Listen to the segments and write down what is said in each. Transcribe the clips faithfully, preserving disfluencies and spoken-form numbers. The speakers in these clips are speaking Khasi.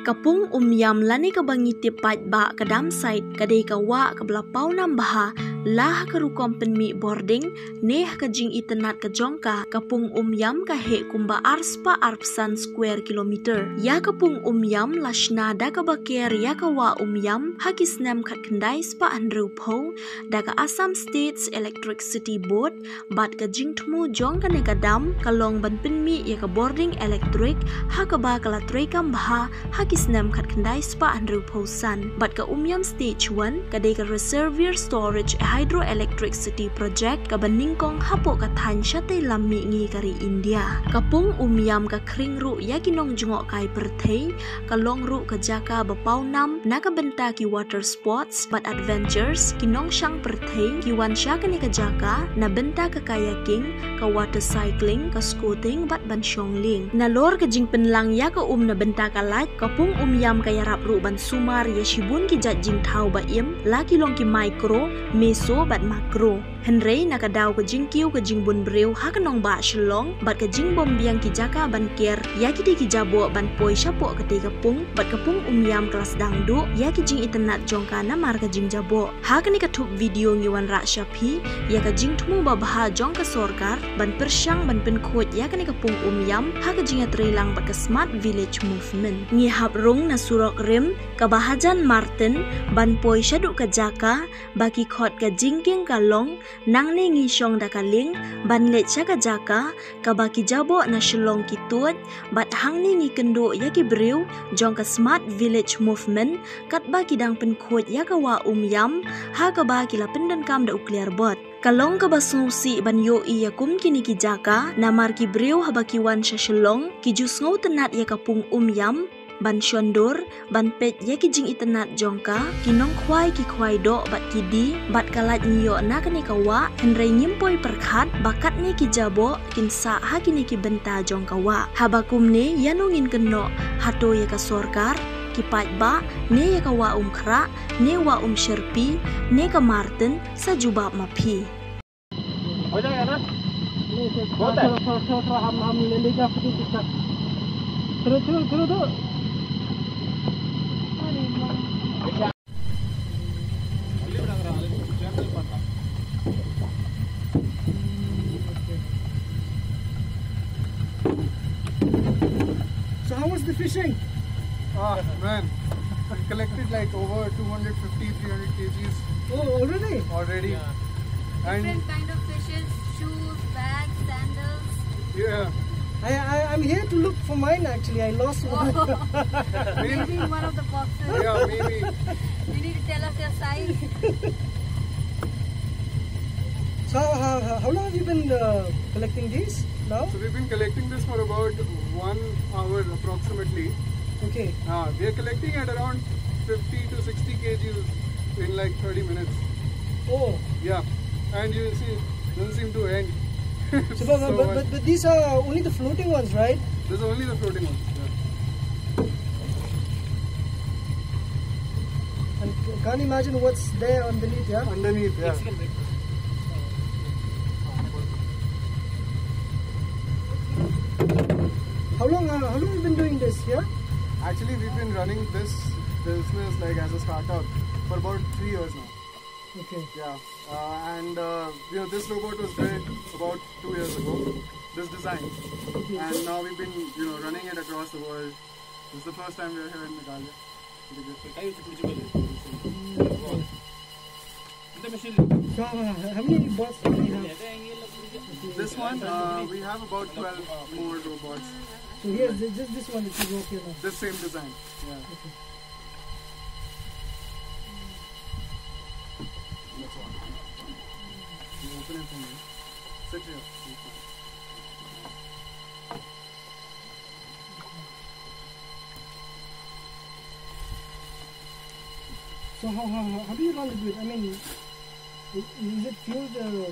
Ka pung Umiam lane kaba ngi tip paidbah ka dam site ka dei ka wah kaba la paw nam bha la ha ka rukom pynmih bording ne ha ka jingitynnad ka jong ka. Ka pung Umiam ka heh kumba ar spah arphew san square kilometer. Ïa ka pung Umiam la shna da kaba ker ïa ka wah Umiam ha ki snem khatkhyndai spah hynriewphew da ka Assam State's Electricity Board. Bad ka jingthmu jong kane ka dam ka long ban pynmih ïa ka bording elektrik ha kaba ka la treikam bha ha ki snem khatkhyndai spah hynriewphew san. Bad ka Umiam Stage One ka dei ka Reservoir Storage Hydroelectricity Project kaba nyngkong hapoh ka thaiñ shatei lam mihngi ka ri India. Ka pung Umiam ka khring ruh ïa ki nongjngohkai pyrthei, ka long ruh ka jaka ba paw nam na ka bynta ki water sports bad adventures. Ki nongshang pyrthei ki wan sha kane ka jaka na bynta ka kayaking, ka water cycling, ka squatting bad ban shong lieng. Nalor ka jingpynlang ïa ka um na bynta ka lait, ka pung Umiam ka ïarap ruh ban sumar ïa shibun ki jait jingthaw ba im, la ki long ki micro, meso bad macro. Hynrei na ka daw ka jingkiew ka jingbun briew ha ka nongbah Shillong bad ka jingbym biang ki jaka ban ker ïa kitei ki jaboh ban poi shapoh katei ka pung, bad ka pung Umiam ka la sdang duh ïa ki jingitynnad jong ka namar ka jingjaboh. Ha kane ka thup video ngi wanrah sha phi ïa ka jingthmu babha jong ka sorkar ban pyrshang ban pynkhuid ïa kane ka pung Umiam ha ka jingïatreilang bad ka Smart Village Movement. Ngi hap rung na surok rim kaba hajan Martin ban poi shaduh ka jaka ba ki khot ka jingkieng ka long, nangne ngi shong da ka lieng ban leit sha ka jaka kaba ki jaboh na Shillong ki tuid, bad hangne ngi kynduh ïa ki briew jong ka Smart Village Movement katba ki dang pynkhuid ïa ka wah Umiam ha kaba ki la pyndonkam da u kliar bot. Ka long kaba sngewsih ban ïohi ïa kum kine ki jaka namar ki briew haba ki wan sha Shillong ki ju sngewtynnad ïa ka pung Umiam ban shondur, ban peit ïa ki jingitynnad jong ka. Ki nongkhwai ki khwai doh bad ki die bad ka lait ngi ïoh na kane ka wah, hynrei ngim poi pyrkhat ba katne ki jaboh kin sah ha kine ki bynta jong ka wah. Haba kumne, ïano ngin kynnoh? Hato ïa ka sorkar, ki paidbah, ne ïa ka wah Umkhrah, ne wah Umshyrpi, ne ka Martin? Sa jubab ma phi. हो जाएगा ना? नहीं, सर, होता है। थोड़ा, थोड़ा, थोड़ा, थोड़ा हम, हम ले, ले जा सके तो सर। चलो, चलो, चलो, चलो। So how was the fishing? Ah, man, we collected, like, over two hundred fifty, three hundred kgs. Oh, already? Already. Yeah. And different kind of fishes, shoes, bags, sandals. Yeah. I, I, I'm here to look for mine, actually. I lost one. Maybe in one of the boxes. Yeah, maybe. You need to tell us your size. So, how, how, how long have you been, uh, collecting these now? So we've been collecting this for about one hour approximately. Okay. Uh, we are collecting at around fifty to sixty kgs in, like, thirty minutes. Oh. Yeah. And you see, doesn't seem to end. So, but, So but, much. but, but these are only the floating ones, right? These are only the floating ones. Yeah. And c-, can't imagine what's there underneath, yeah? Underneath, yeah. How long, uh, how long you been doing this here? Actually, we've been running this business, like, as a startup for about three years now. Okay. Yeah. Uh, and, uh, you know, this robot was built about two years ago, this design. Okay. And now we've been, you know, running it across the world. This is the first time we're here in Meghalaya. It'll be good. So, uh, how many bots do we have? This one, uh, we have about twelve more robots. So here's the, just this one that you work here now? The same design, yeah. Okay. That's all. You open it for me. Sit here. So how, how, how, how do you run the grid? I mean, i-, is it fueled, uh,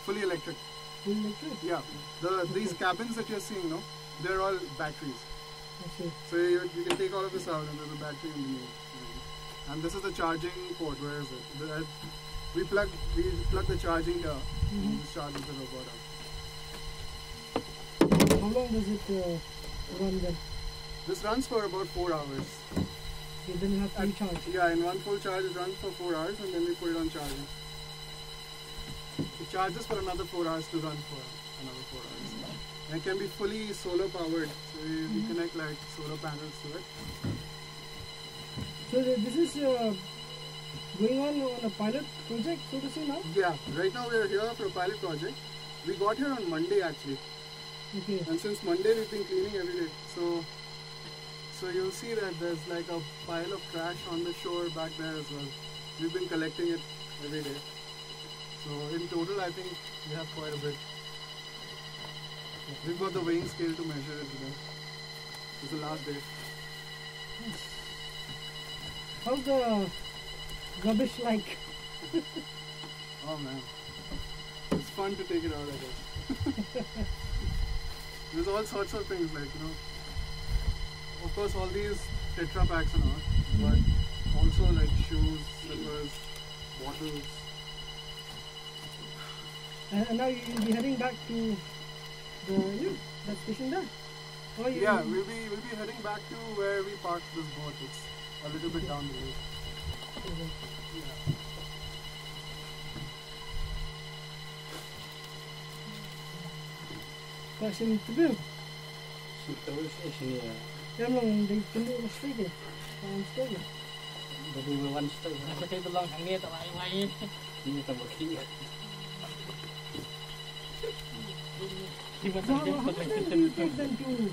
Fully electric. Full electric? Yeah. The, these Okay. cabins that you're seeing, no, they're all batteries. I see. So you, you can take all of this out, and there's a battery underneath. And this is the charging port. Where is it? The, uh, we plug, we plug the charging here, Mm-hmm. and this charges the robot up. How long does it, uh, run then? This runs for about four hours. Okay, then you have to And- recharge. Yeah, in one full charge it runs for four hours and then we put it on charging. It charges for another four hours to run for another four hours. And it can be fully solar powered, so we, we connect like solar panels to it. So th- this is uh, going on on a pilot project, so to say now. Yeah, right now we are here for a pilot project. We got here on Monday actually, Okay. and since Monday we've been cleaning every day. So, so you'll see that there's like a pile of trash on the shore back there as well. We've been collecting it every day. So in total, I think we have quite a bit. We've got the weighing scale to measure it today. It's the last day. How's the rubbish like? Oh man, it's fun to take it out, I guess. There's all sorts of things like, you know, of course, all these Tetra packs and all, but also like shoes, slippers, bottles. And, and now you'll be heading back to the you know, that station there? Or you, Yeah, we'll be we'll be heading back to where we parked this boat. It's a little bit down the road. Yeah. Question to do. Terus eh sini ya. Yang long di pintu mesti ke. Yang mesti ke. Jadi one step. Aku cakap tolong hangi tak wai-wai. Ini tambah kiri. Di So mana how, how can we take them to?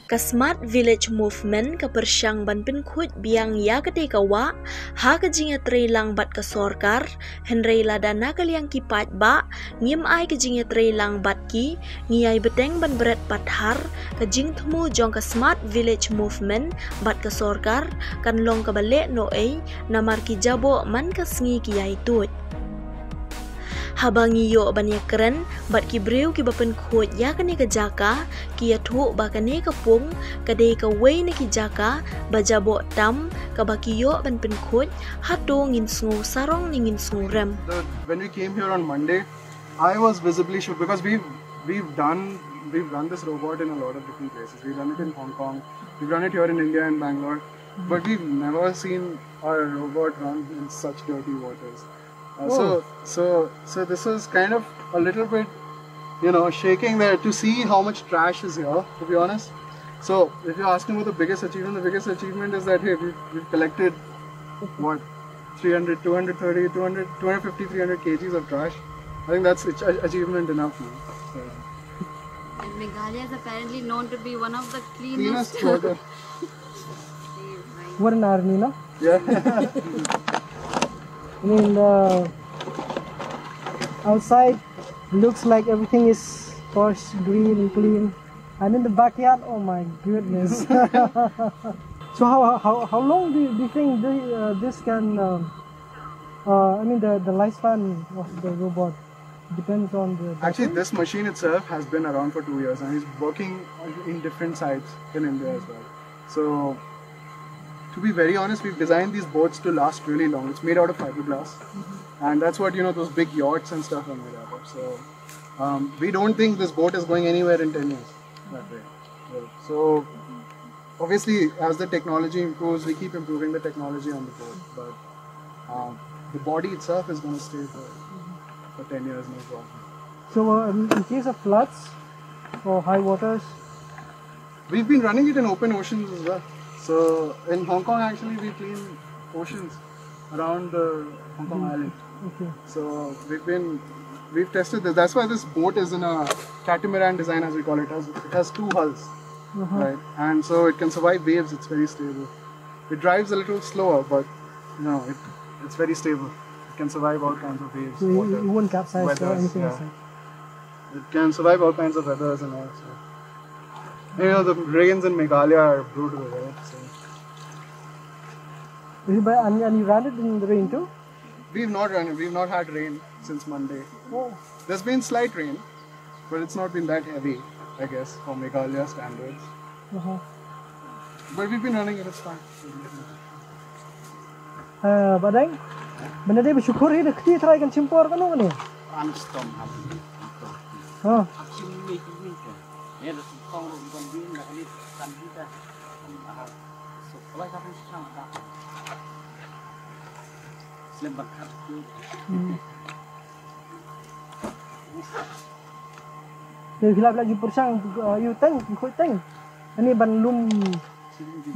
Ka Smart Village Movement ka pyrshang ban pynkhuid biang ïa katei ka wah ha ka jingïatreilang bad ka sorkar, hynrei lada na ka liang ki paidbah ngim ai ka jingïatreilang bad ki, ngi ai bteng ban bret pathar ka jingthmu jong ka Smart Village Movement bad ka sorkar kan long kaba leh noh ei, namar ki jaboh man ka sngi ki ïai tuid. Haba ngi ïoh ban ïakren bad ki briew kiba pynkhuid ïa kane ka jaka, ki ïathuh ba kane ka pung ka dei kawei na ki jaka ba jaboh tam kaba ki ïoh ban pynkhuid, hato ngin sngew sarong ne ngin sngew rem. The, when we came here on Monday, I was visibly shook because we've we've done we've run this robot in a lot of different places. We've done it in Hong Kong. We've done it here in India in Bangalore. But we've never seen our robot run in such dirty waters. Uh, So so so this was kind of a little bit, you know, shaking there to see how much trash is here. To be honest. So if you're asking what the biggest achievement, the biggest achievement is that, hey, we've, we've collected what, three hundred, two hundred thirty, two hundred, two hundred fifty, three hundred kgs of trash. I think that's ach- achievement enough, man. So, And Meghalaya is apparently known to be one of the cleanest cleanest. water. What an irony, no? Yeah. I mean, the outside looks like everything is posh, green, clean, and in the backyard, oh my goodness. So how how how long do you, do you think the, uh, this can? Um, uh, I mean, the the lifespan of the robot depends on the. Actually, battery. This machine itself has been around for two years and is working in different sites in India as well. So, to be very honest, we've designed these boats to last really long. It's made out of fiberglass, and that's what, you know, those big yachts and stuff are made out of. So, um, we don't think this boat is going anywhere in ten years. That way. So, obviously, as the technology improves, we keep improving the technology on the boat. But um, the body itself is going to stay for, for ten years, no problem. So uh, in in case of floods or high waters, We've been running it in open oceans as well. So in Hong Kong, actually, we clean oceans around the Hong Kong island. Okay. So we've been we've tested this. That's why this boat is in a catamaran design, as we call it. It has, it has two hulls, Uh-huh. Right? And so it can survive waves. It's very stable. It drives a little slower, but you know it, it's very stable. It can survive all kinds of waves, So you, water, you won't capsize or weathers, anything yeah. Like that. It can survive all kinds of weathers and all. So. You know, the rains in Meghalaya are brutal, right? So Is it by, and, and you ran it in the rain too? We've not run. We've not had rain since Monday. Oh. There's been slight rain, but it's not been that heavy, I guess, for Meghalaya standards. Uh-huh. But we've been running it. It's fine. Uh, Badeng, benda dia bersyukur dia keti try kan cimpor kan ni. Thunderstorm happening. Ha. Action making ni kan. Ya, dah sukong lu bukan bin dah kali kan kita. Te hilap la ju pyrshang, uh, yu teng, khoi teng. Ani ban lum.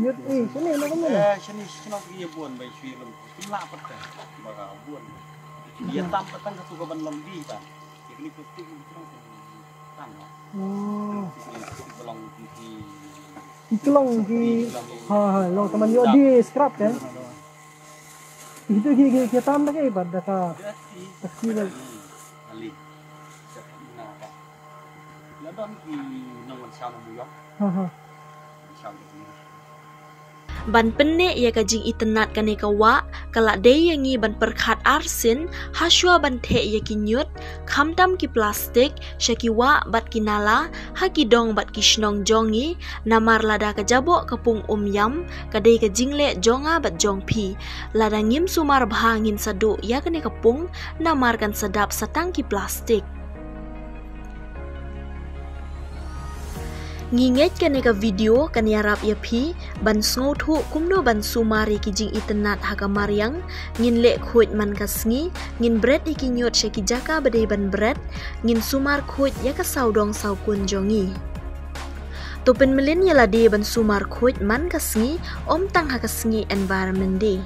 Yut, eh, sini na kamu na. Eh, sini sini ki bun bai shui lum. Kim la pat ka. Ba bun. Ya tam patang ka suka ban lom di ba. Ini plastik ini terang tam. Oh. Ini plastik belong di. Ini long di. Ha ha, long teman yo di scrap kan. Itu ki ki ki tam tak eh pada ka. Taksi dah. Ali. Ladon ki nong wan shaw na muyong. Ha ha. Shaw na muyong. Ban pynneh ïa ka jingitynnad kane ka wah, ka la dei ïa ngi ban pyrkhat arsien, ha shuwa ban theh ïa ki ñiut, khamtam ki plastik, sha ki wah bad ki nala, ha ki dong bad ki shnong jong ngi, namar lada ka jaboh ka pung um ïam, ka dei ka jingleh jong nga bad jong phi. Lada ngim sumar bha ngin sa duh ïa kane ka pung, namar kan sa dap sa tang ki plastik. Ngi ngeit kane ka video kan ïarap ïa phi ban sngewthuh kumno ban sumar ïa ki jingitynnad ha ka mariang, ngin leh khuid man ka sngi, ngin bret ïa ki ñiut sha ki jaka ba dei ban bret, ngin sumar khuid ïa ka sawdong sawkun jong ngi. To pynmlien ïa lade ban sumar khuid man ka sngi, ym tang ha ka sngi Environment Day.